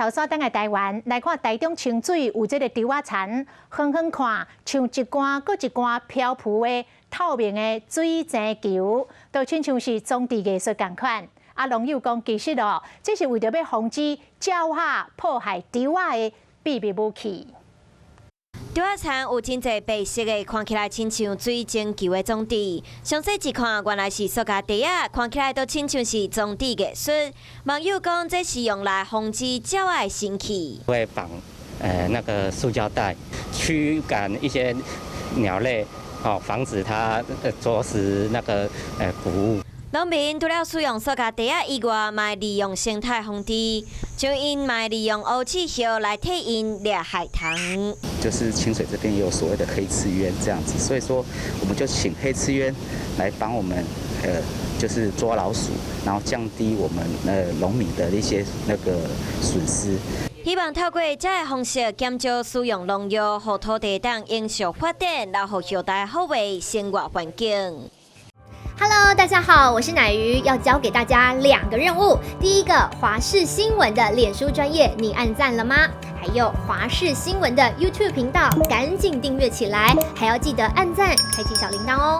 頭煞轉來台灣來看，台中清水有這个稻仔田，遠遠看像一罐閣一罐漂浮的透明的水晶球，都親像是裝置藝術仝款。啊，農友講，其實哦，這是為著欲防止鳥仔破壞稻仔的秘密武器。稻仔田有真濟白色的，看起來親像水晶球的裝置。詳細一看，原來是塑膠袋仔，看起來都親像是裝置藝術。網友講，這是用來防止鳥仔的神器。會綁那個塑膠袋，驅趕一些鳥類，哦，防止它啄食那個穀物。農民除了使用塑膠袋仔以外，嘛會利用生態防治，像𪜶嘛會利用烏刺葉來替𪜶掠害蟲。就是清水這邊也有所謂的黑翅鳶這樣子，所以說我們就請黑翅鳶來幫我們，就是抓老鼠，然後降低我們農民的一些那個損失。希望透過這个方式減少使用農藥，予土地當永續發展，留予後代好的生活環境。 Hello，大家好，我是奶魚，要交給大家兩個任務。第一個，華視新聞的臉書專頁，你按讚了嗎？還有華視新聞的 YouTube 頻道，趕緊訂閱起來，還要記得按讚，開啟小鈴鐺哦。